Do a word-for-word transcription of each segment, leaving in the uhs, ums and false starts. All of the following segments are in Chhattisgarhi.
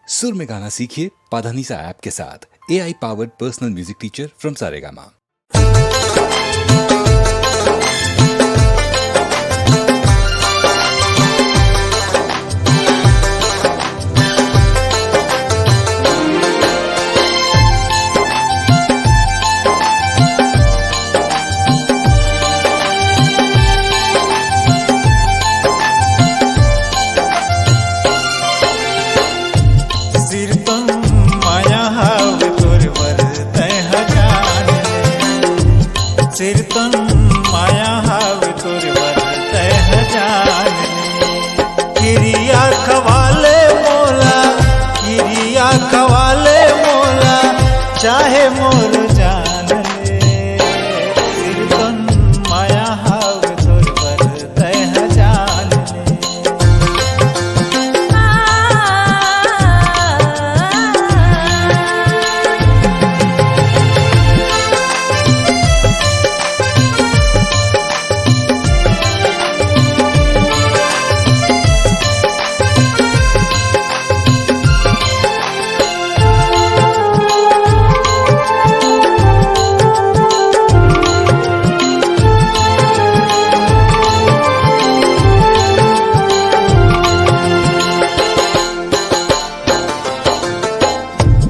सुर में गाना सीखिए पाधानीसा ऐप के साथ। A I powered personal music teacher from Saregama. सिरतन माया हावे तोर बर तै ह जान ले। सिरतन माया हावे तोर बर तै ह जान ले। किरिया खवाले मोला, किरिया खवाले मोला, चाहे मोर जान ले। सिरतन माया हावे तोर बर तै ह जान ले।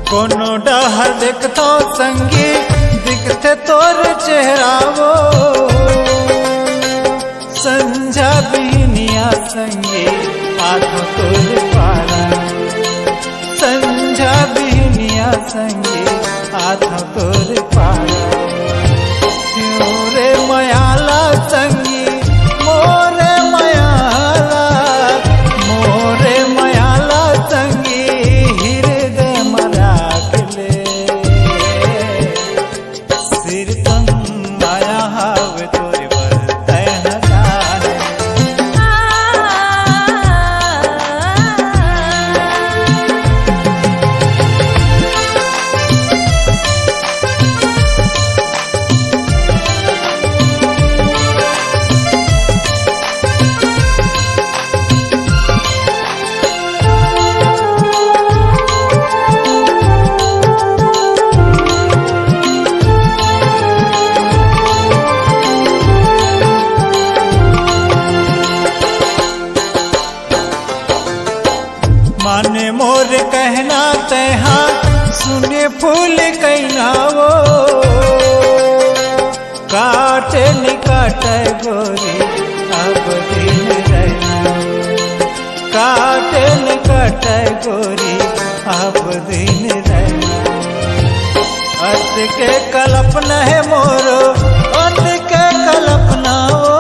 कोनो डहर देखथो संगी, दिखथे तोर चेहरा वो। संझा बिहनिया संगी, आथो तोर पारा। संझा बिहनिया संगी, आथो तोर पारा। मोरे मयाला संगी, मोरे मयाला, मोरे मयाला संगी, हृदय म राख ले। सिरतन माया हावे तोरे बर तै ह जान। माने मोर कहना तैहा, सुने फूल कहना वो। काटे न काटे गोरी, अब दिन रहना। काटे न काटे गोरी, अब दिन रहना। अंत के कल्पना है मोरो, अंत के कल्पना ओ,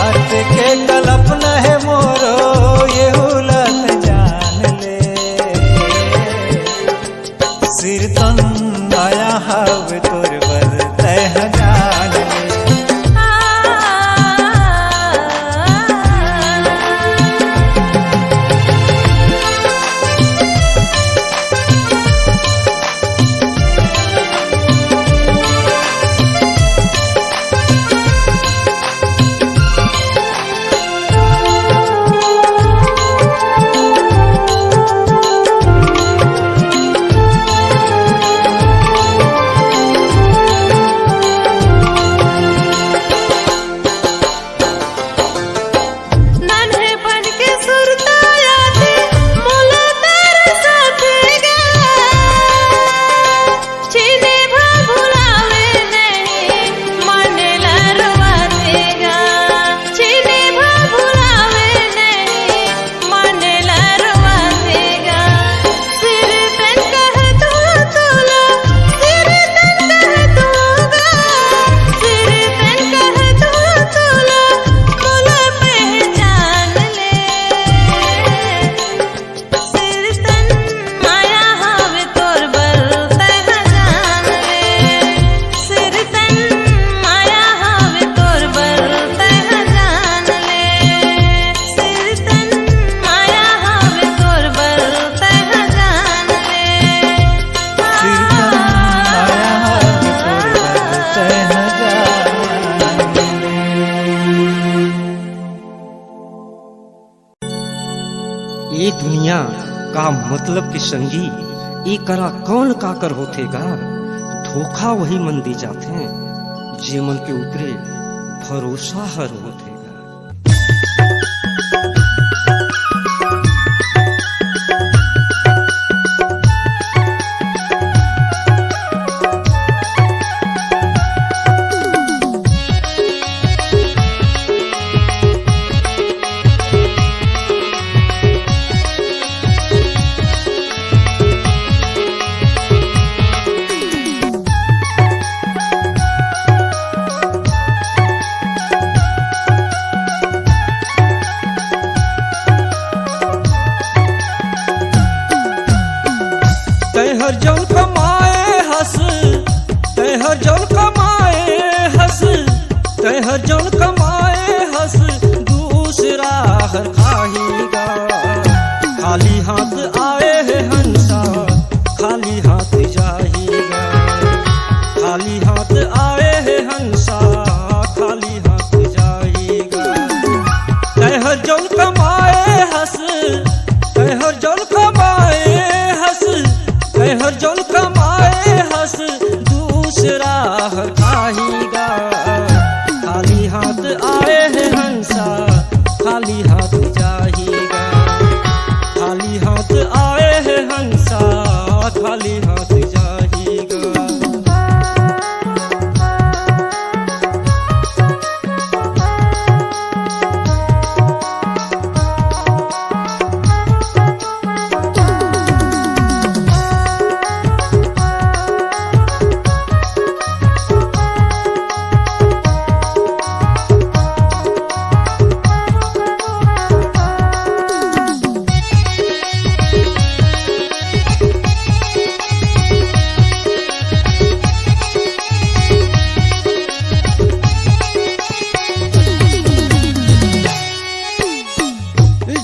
अंत के कल्पना है मोरो, ये हुलत जान ले। सिरतन माया हवे तोर बर तैं ह जान ले। मतलब के संगी, ए करा कौन काकर होथे गा? धोखा वही मन दे जाथे, जे मन के ऊपरे भरोसा हर होथे गा। तैं हर जौन कमाए हस, तैं हर जौन कमाए हस, तैं हर जौन कमाए हस, दूसरा हर खाही गा। खाली हाथ आए हे हंसा, खाली हाथ जाही गा। खाली हाथ आए हे हंसा, खाली हाथ जाही गा। तैं हर जौन कमाए हस, तैं हर जौन कमाए हस, तैं हर जौन कमाए हस, दूसरा हर खाही गा। खाली हाथ आए हे हंसा, खाली हाथ जाही गा। खाली हाथ आए हे हंसा, खाली हाथ जाही गा।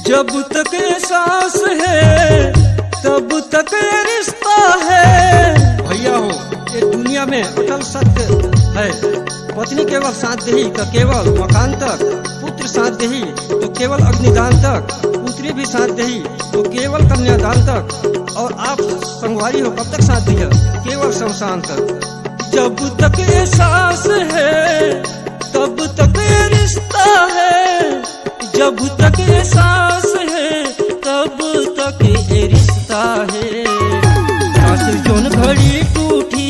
जब तक ये सांस है, तब तक ये रिश्ता है। भैया हो, ये दुनिया में अटल सत्य है। पत्नी केवल साथ देही तो केवल मकान तक, पुत्र साथ देही तो केवल अग्निदान तक, पुत्री भी साथ देही तो केवल कन्यादान तक, और आप संगवारी हो कब तक साथ दिया? केवल शमशान तक। जब तक ये सांस है, तब तक ये रिश्ता है, जब तक ये सांस है, तब तक ये रिश्ता है। सांस जोन घड़ी टूटी,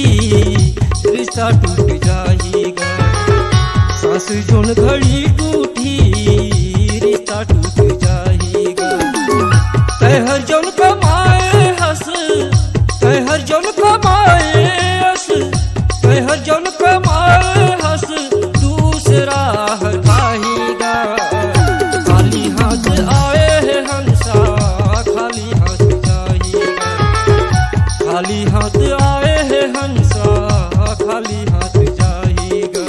रिश्ता टूट जाएगा। सांस जोन घड़ी टूटी, रिश्ता टूट जाएगा। तैं हर जोन कमाए हस, तैं हर जोन कमाए हस, तैं हर जोन कमाए हस, दूसरा हर खाही गा। खाली हाथ आए हे हंसा, खाली हाथ जाही गा। खाली हाथ आए हे हंसा, खाली हाथ जाही गा।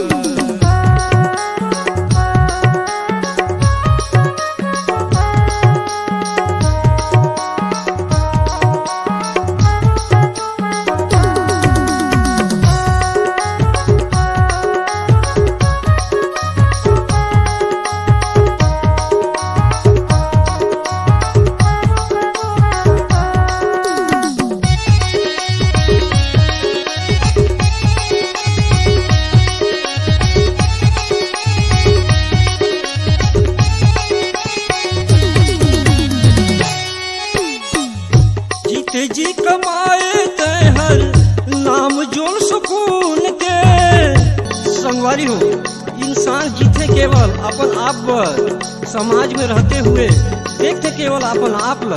जीते जी कमाए तैं हर नाम जोन सुकून के। संगवारी हो, इंसान जीथे केवल अपन आप बर, समाज में रहते हुए देखथे केवल अपन आप ल,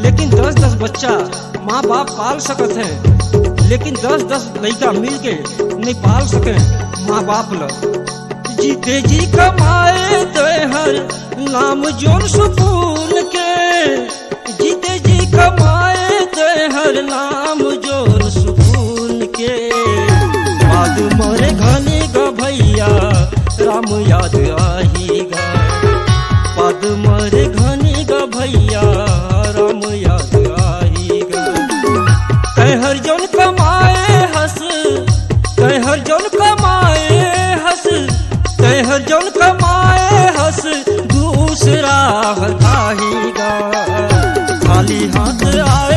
लेकिन दस दस बच्चा माँ बाप पाल सकत हैं, लेकिन दस दस लइका मिल के नहीं पाल सके माँ बाप ल। जीते जी कमाए तैं हर नाम जोन सुकून के, जीते जी कमाए तैं हर नाम जोन सुकून के। बाद मरे घनी ग भैया राम याद आही गा। बाद मरे घनी ग भैया राम याद आही गा। तैं हर जोन कमाए हस, तैं हर जोन कमाए हस, तैं हर जोन कमाए हस, दूसरा हर खाही गा। खाली हाथ आए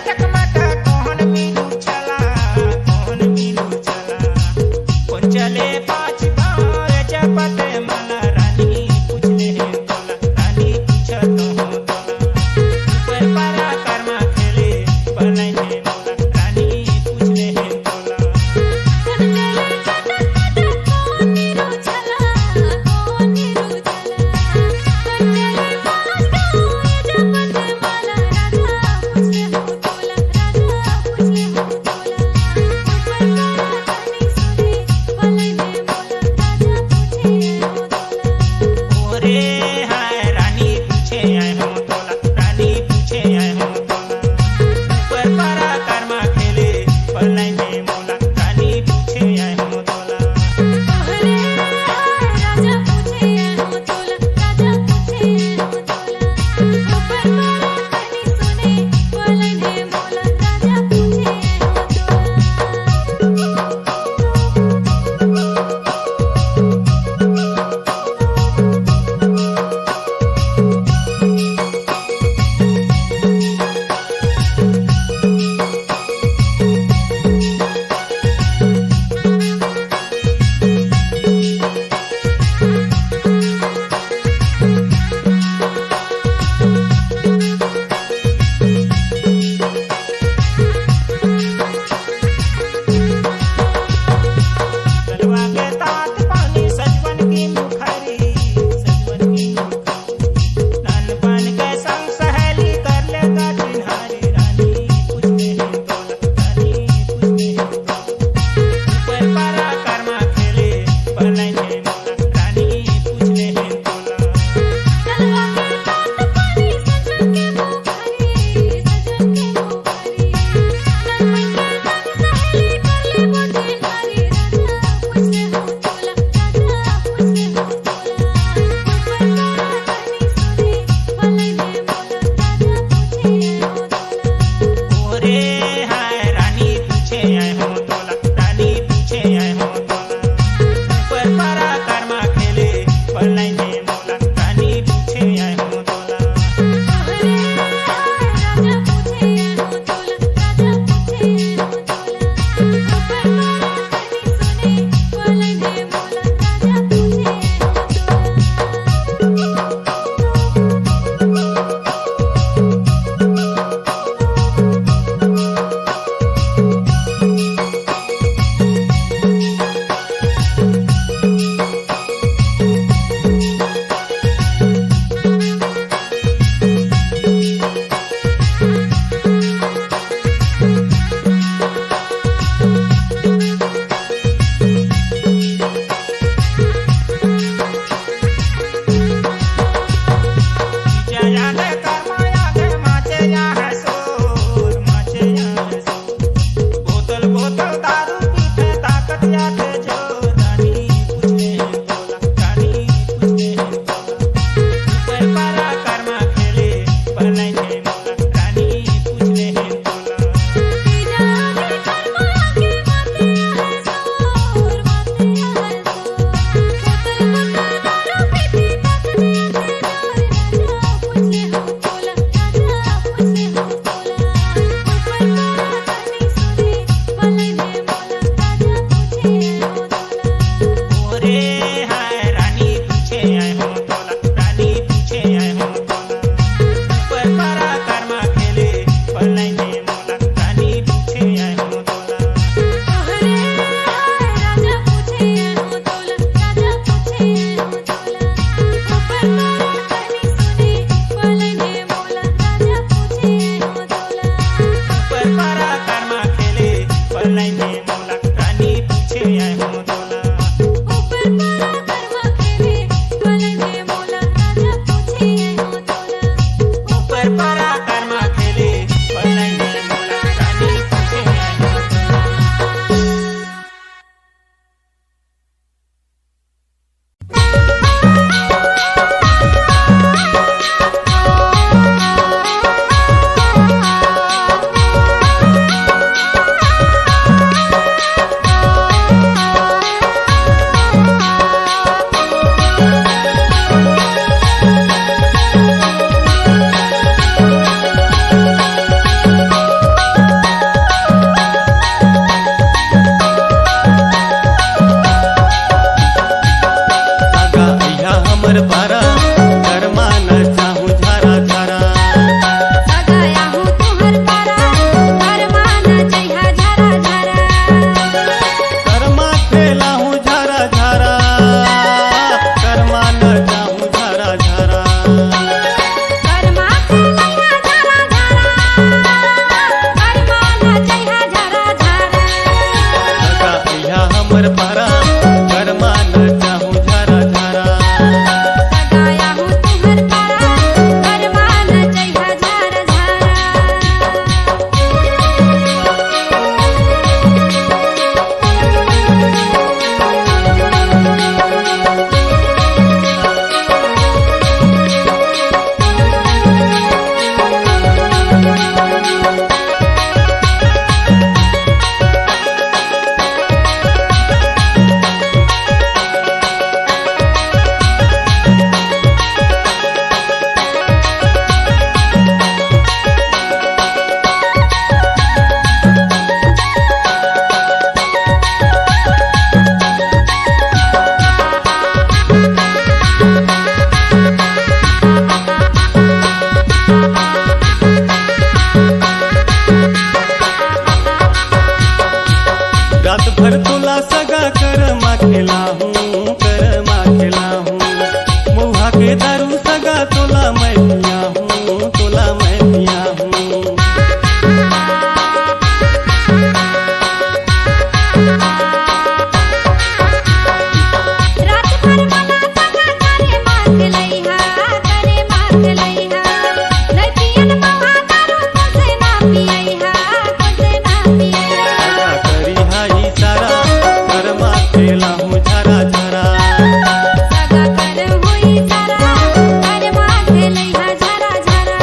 चकमक कोन मीनू चला, कोन मीनू चला, कोन चले पाँच गाँव रे जपत माला रानी पूछ ले हे तोला, रानी पूछत हो तोला। ऊपर पारा कर्मा खेले, बलैने मोला, रानी पूछ ले हे तोला। हर तोला सगा करमा खेलाहूँ, करमा खेलाहूँ। महुआ के दारू सगा तोला मैं पियाहूँ, तोला मैं पियाहूँ। रात भर मला सगा करे माख लइहा, करे माख लइहा। नहीं पियन महुआ दारू, कोसे ना पियइहा, कोसे ना पियइहा। सगा करिहा इशारा, करमा खेलाहूँ झरा झरा। सगा करहूँ इशारा, करमा खेलइहा झरा झरा।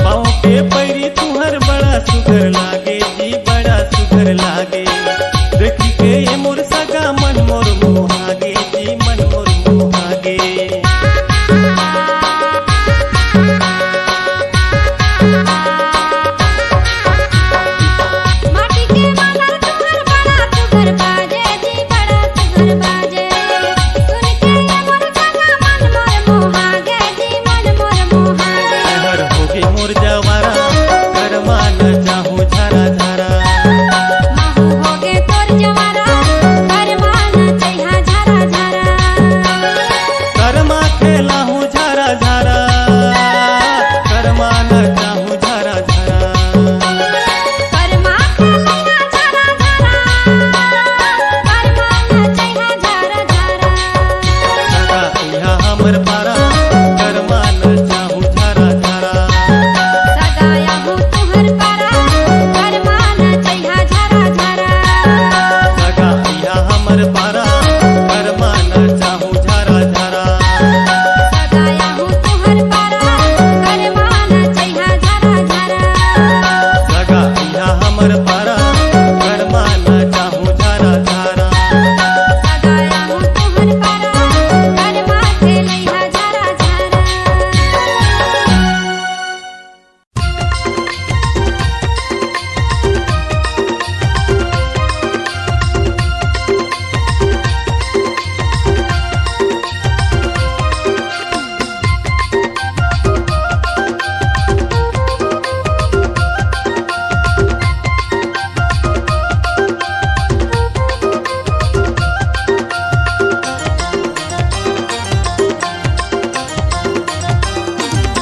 पाँव के पैरी तुहर बड़ा सुघर लागे जी, बड़ा सुघर लागे। देखी के ये मोर सगा मन मोर मोहागे जी, मन मोर मोहागे। माटी के माला तुहर बड़ा सुघर बाजे जी, बड़ा सुघर बाजे। सुन के ये मोर सगा मन मोर मोहागे जी, मन मोर मोहागे। हर होगे मोर जवारा, करमा नचाहूँ झरा झरा। महू होगे तोर जवारा, करमा नचइहा झरा झरा। करमा खेलाहूँ झरा झरा, करमा नचाहूँ झरा झरा। करमा खेलइहा झरा झरा, करमा नचइहा झरा झरा। सगा अइहा हमर पारा, करमा नचाहूँ झरा झरा। सगा आहूँ तुहर पारा, करमा नचइहा झरा झरा। सगा अइहा हमर पारा, करमा नचाहूँ झरा झरा। सगा आहूँ तुहर पारा, करमा नचइहा झरा झरा। सगा अइहा हमर पारा, करमा नचाहूँ झरा झरा। सगा आहूँ तुहर पारा, करमा खेलइहा झरा झरा।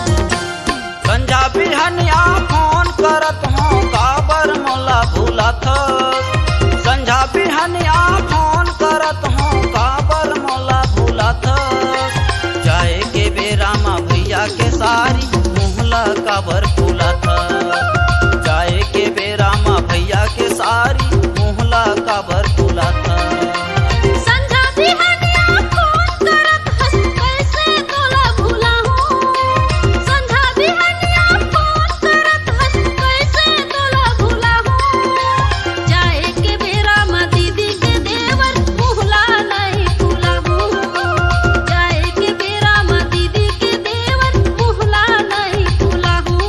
संझा बिहनिया फोन करत हों, काबर मोला भुलाथस? संझा बिहनिया फोन करत हों, काबर मोला भुलाथस? जाए के बेरा म भैया के सारी मुँह ला काबर फुलाथस? जाए के बेरा म भैया के सारी मुँह ला काबर फुलाथस? संझा बिहनिया फोन करत हस, कइसे तोला भुलाहूँ? संझा बिहनिया फोन करत हस, कइसे तोला भुलाहूँ? जाए के बेरा म दीदी के देवर मुँह ला नहीं फुलाहूँ। जाए के बेरा म दीदी के देवर मुँह ला नहीं फुलाहूँ।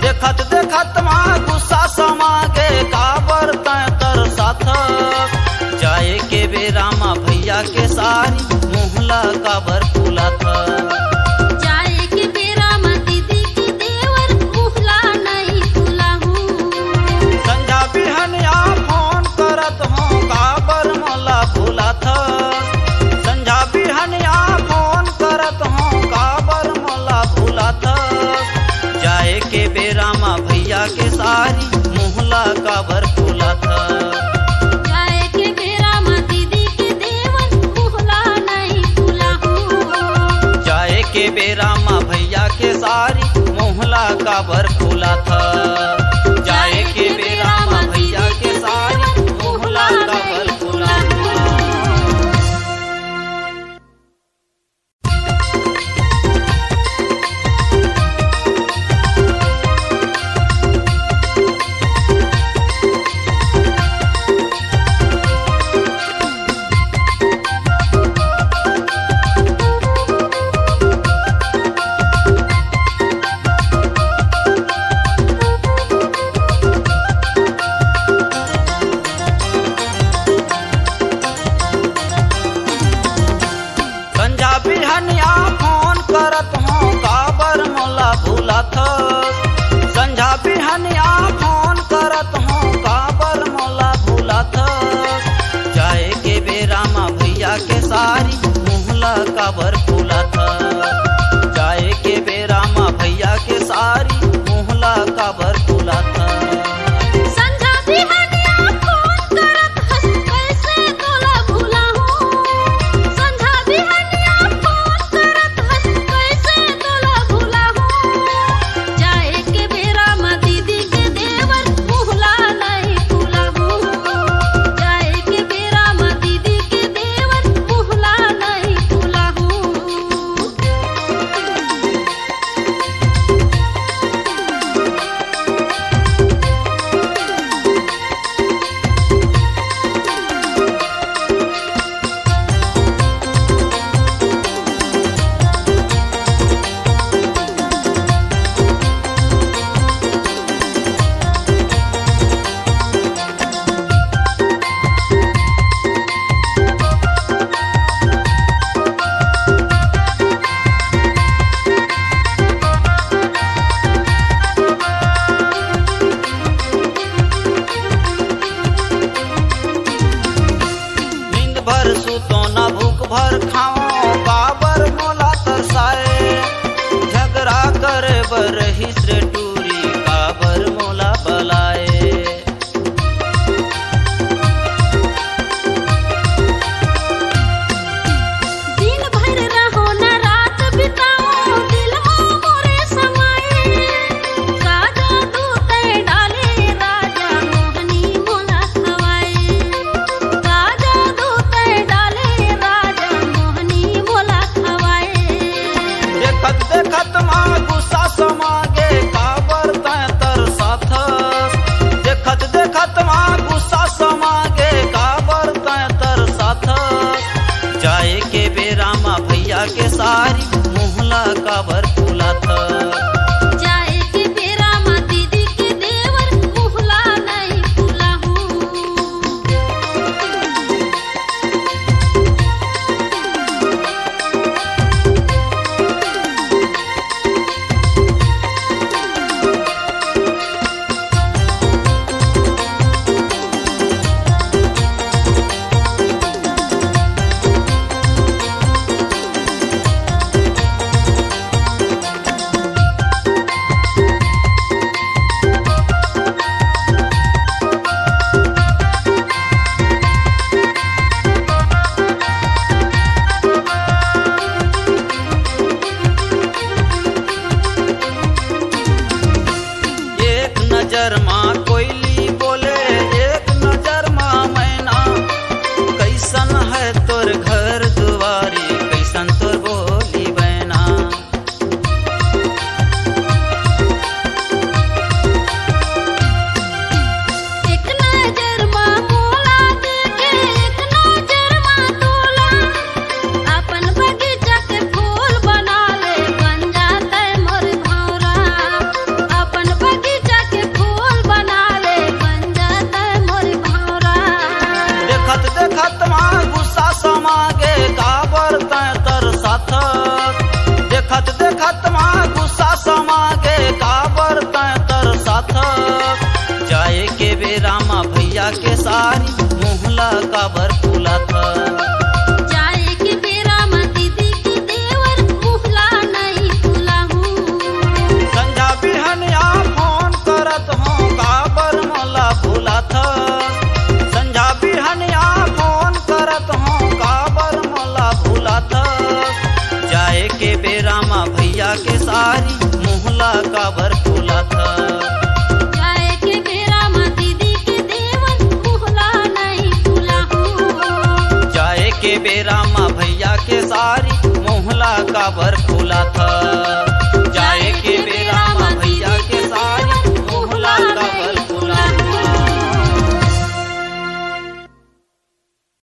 देखत देखत मा गुस्सा समा गे, काबर तैं तरसाथस? जाए के बेरा मा भैया के सारी मुँह ला काबर फुलाथस? जाए के बेरा मा दीदी के देवर मुँह ला नइ फुलाहूँ। संझा बिहनिया फोन करत हों, काबर मोला भुलाथस? संझा बिहनिया फोन करत हों, काबर मोला भुलाथस? जाए के बेरा मा भैया के सारी मुँह ला काबर फुलाथस? जाए के बेरा मा दीदी के देवर मुँह ला नइ फुलाहूँ। जाए के बेरा मा भैया के सारी मुँह ला काबर फुलाथस? जाए के बेरा मा भैया के सारी मुँह ला काबर फुलाथस? संझा बिहनिया फोन करत हों, काबर मोला भुलाथस? संझा बिहनिया फोन करत हों, काबर मोला भुलाथस? जाए के बेरा मा भैया के सारी मुँह ला काबर फुलाथस? जाए के बेरा मा भैया के सारी मुँह ला काबर फुलाथस? संझा बिहनिया फोन करत हस, कइसे तोला भुलाहूँ? संझा बिहनिया फोन करत हस, कइसे तोला भुलाहूँ? जाए के बेरा मा दीदी के देवर मुँह ला नइ फुलाहूँ। जाए के बेरा मा दीदी के देवर मुँह ला नइ फुलाहूँ। नींद भर सुतो ना भूख भर खाओ, काबर मोला तरसाए? झगड़ा करे बर रहिस रे